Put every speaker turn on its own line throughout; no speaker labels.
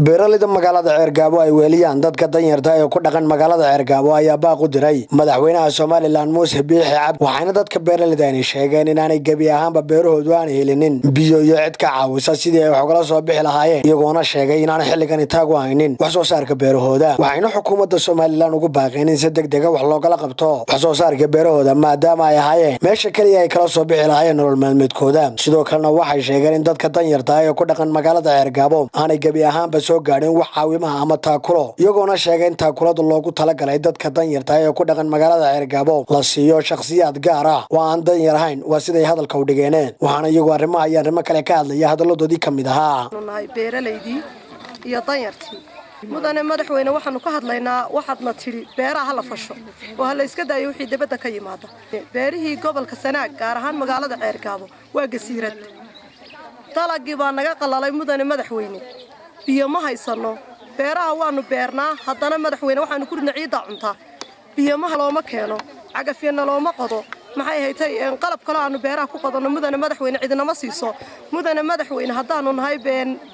Beeraleyda magaalada Ceergaabo ay weheliyaan dadka danyarta ee ku dhaqan magaalada Ceergaabo ayaa baaq u diray madaxweynaha Somaliland Muuse Biixi Cabdi, waxaana dadka beeraleyda ani sheegeen inaanay gebi ahaanba beerahoodu aan helinin biyo iyo cid ka caawisa sidii ay wax ugala soo bixi lahaayeen, iyagoona sheegay inaanay xilligan taag u haynin wax soo saarka beerahooda. Waxayna xukuumadda Somaliland ugu baaqeen in si deg dega wax loogala qabto wax soo saarka beerahooda, maadaama ay ahaayeen meesha keliya ay kala soo bixi lahaayeen nolol maalmeedkooda. Sidoo kalena waxay sheegeen in dadka danyarta ee ku dhaqan magaalada Ceergaabo aanay gebi ahaanba soo gaadhin wax caawimaha ama taakulo, iyagoona sheegay in taakulada loogu talagalay dadka danyarta ee ku dhaqan magaalada Ceergaabo la siiyo shakhsiyaad gaar ah oo aan danyar ahayn, waa siday hadalka u dhigeeneen. Waxaana iyagu arrimaha iyo arrimo kale ka hadlaya hadalladoodii ka mid ahaa:
Nahay beeralaydii iyo danyartii. Mudane madaxweyne, waxaanu ka hadlaynaa waxaadna tidhi beeraha ha la fasho oo ha la iska daayo wixii dibadda ka yimaada. Beerihii gobolka Sanaag, gaar ahaan magaalada Ceergaabo, waa gasiirad. Dalagii baa naga qalalay. Mudane madaxweyne, biyo ma haysanno. Beeraha waanu beernaa, haddana madaxweyne waxaanu ku ridna ciiddaa cuntaa. Biyomaha looma keeno, cagafyana looma qodo. Maxay haytay qalab kaloo aanu beeraha ku qodanno, mudane madaxweyne, cidinama siiso. Mudane madaxweyne, haddaanu nahay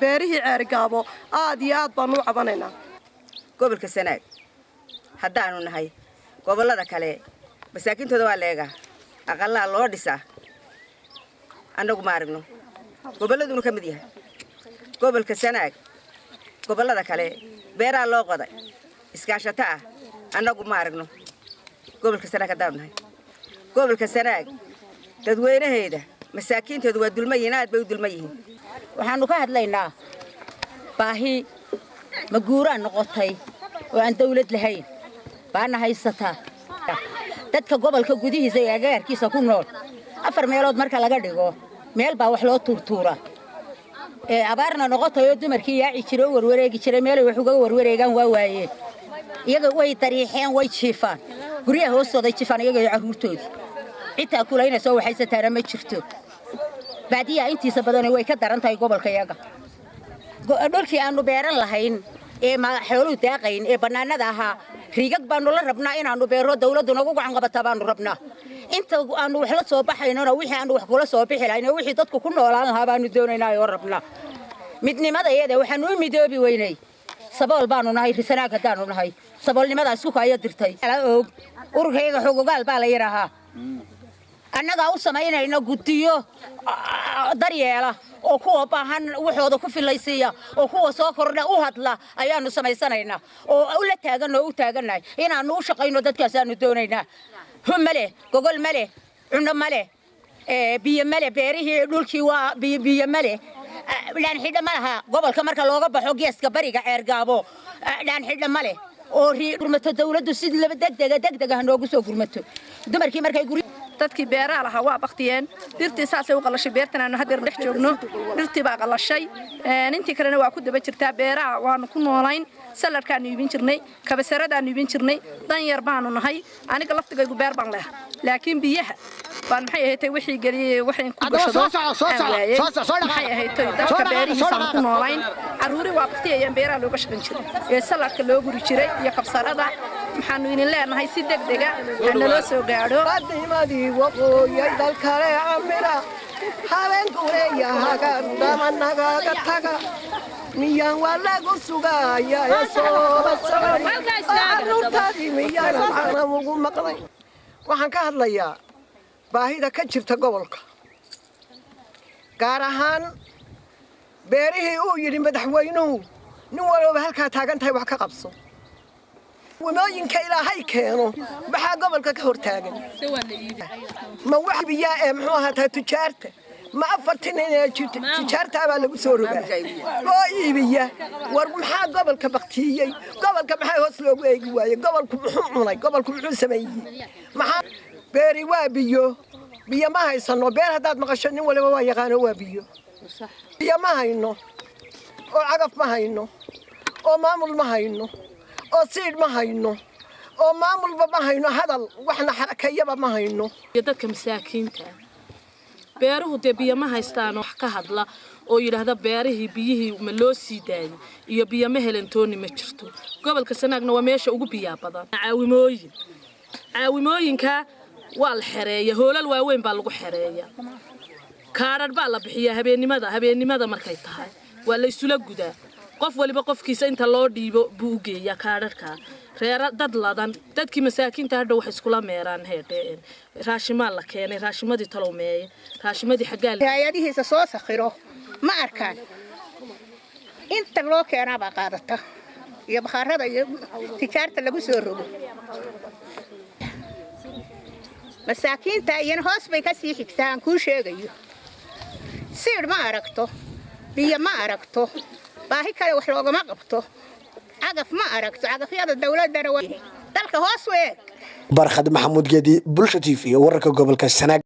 beerihii Ceerigaabo, aad iyo aad baanu u cabanaynaa.
Gobolka Sanaag haddaanu nahay, gobollada kale masaakiintooda waa leegaa, aqallaa loo dhisaa. Annagu ma aragno. Gobolladuna ka mid yahay gobolka Sanaag. Gobollada kale beeraha loo qoday iskaashato ah, annagu ma aragno. Gobolka Sanaag haddaanu nahay, gobolka Sanaag dadweynaheeda masaakiintooda waa dulma yihiin, aad bay u dulman yihiin.
Waxaannu ka hadlaynaa baahi maguuraan noqotay oo aan dawlad lahayn baana haysataa. Dadka gobolka gudihiisa iyo agagaarkiisa ku nool afar meelood marka laga dhigo, meel baa wax loo tuurtuuraa. Ee abaarna noqotay oo dumarkii yaaci jiray oo warwareegi jiray meelay wax uga warwareegaan waa waayeen. Iyaga way dariixeen, way jiifaan, guryaha hoostooday jiifaan iyaga iyo carruurtoodii. Cidtaa kulaynaysa oo waxaysataana ma jirto. Baadiyaha intiisa badani way ka daran tahay gobolka yaga. Dhulkii aanu beeran lahayn ee xooluhu daaqayn ee bannaanada ahaa, riigag baanu la rabnaa inaannu beero. Dawladdu nagu gacan qabataa baanu rabnaa. Inta aanu wax la soo baxaynona, wixii aanu wax kula soo bixi lahayn oo wixii dadku ku noolaan lahaa baanu doonaynaa oo rabnaa. Midnimada iyada waxaanu u midoobi weynay sabool baanu nahay. Risanaag haddaanu nahay, saboolnimadaa isku kaayo dirtay. Og ururkayaga Xogogaal baa la yidhaahaa. Annagaa u samaynayna guddiyo daryeela oo kuwa baahan waxooda ku filaysiiya oo kuwa soo kordha u hadla ayaanu samaysanaynaa oo ula taagan oo u taagannahay inaannu u shaqayno. Dadkaasaanu doonaynaa. Hu ma leh, gogol ma leh, cunno ma leh, biyo ma leh. Beerihii dhulkii waa biyo ma leh, dhaanxidho ma laha. Gobolka marka looga baxo geeska bariga Ceergaabo, dhaanxidho ma leh oo gurmato. Dawladdu si laba degdega degdega ha noogu soo gurmato. Dumarkii markay guri
Dadkii beeraha lahaa waa baktiyeen. Dhirtii saasay u qalashay. Beertan aanu haddeer dhex joogno, dhirtii baa qalashay, intii kalena waa ku daba jirtaa. Beeraha waanu ku noolayn, saladhkaanu iibin jirnay, kabasaradaanu iibin jirnay. Danyar baanu nahay. Aniga laftigaygu beer baan leha, laakiin biyaha baan maxay ahayd wixii geliyey waxaan ku gashado aan waayey. Maxay ahayd, dadka beerihiisaanu ku noolayn. Carruuri waa baktiyayaan. Beeraha looga shaqan jiray ee saladhka loo guri jiray iyo kabsarada. Maxaanu idin leenahay? Si degdega ha naloo soo gaadho.
Qadimadii waqooyay dalkale camira habeenkuleeya hagar nagaga taga miyaan waa lagu sugaaya ee sooba socday carruurtaadii miyaanan canam ugu maqnay. Waxaan ka hadlayaa baahida ka jirta gobolka, gaar ahaan beerihii uu yidhi madaxweynuhu nin walooba halkaa taagan tahay wax ka qabso. Wamooyinka Ilaahay keeno maxaa gobolka ka hortaagan? Ma wax biyaa ee muxuu ahaa tujaarta? Ma afartan nin ee tujaarta baa lagu soo rogaa oo iibiya? War maxaa gobolka baktiiyey? Gobolka maxaa hoos loogu eegi waayey? Gobolku muxuu cunay? Gobolku muxuu sameeyey? Maxaa beeri? Waa biyo. Biyo ma haysano. Beer haddaad maqasho, nin waliba waa yaqaano, waa biyo. Biyo ma hayno, oo cagaf ma hayno, oo maamul ma hayno, oo siidh ma hayno, oo maamulba ma hayno, hadal waxna xarakeeyaba ma hayno.
Iyo dadka masaakiinta ah, beeruhu dee biyo ma haystaan. Wax ka hadla oo yidhaahda beerihii biyihii ma loo sii daayay iyo biyo ma helantooni ma jirto. Gobolka Sanaagna waa meesha ugu biyaa badan. Caawimooyin, caawimooyinka waa la xereeya, hoolal waaweyn baa lagu xereeya, kaadhadh baa la bixiyaa. Habeennimada markay tahay waa la isula gudaa. Qof waliba qofkiisa inta loo dhiibo buu u geeyaa kaadharkaa. Reera dad ladan, dadkii masaakiinta hadha wax iskula meeraan. Heedhe, raashimaa la keenay, raashimadii talow meeye, raashimadii xaggaa?
Hay-adihiisa soo sakhiro ma arkaan. Inta loo keenaabaa qaadata iyo bakhaarada iyo tijaarta lagu soo rogo. Masaakiinta iyana hoos bay ka sii xigtaa. Aan kuu sheegayo, siidh ma aragto, biyo ma aragto, baahi kale wax loogama qabto, cagaf ma aragto. Cagafyada dawladdana dalka hoos u eeg.
Barkhad Maxamuud Geedi, Bulsha TV, wararka gobolka Sanaag.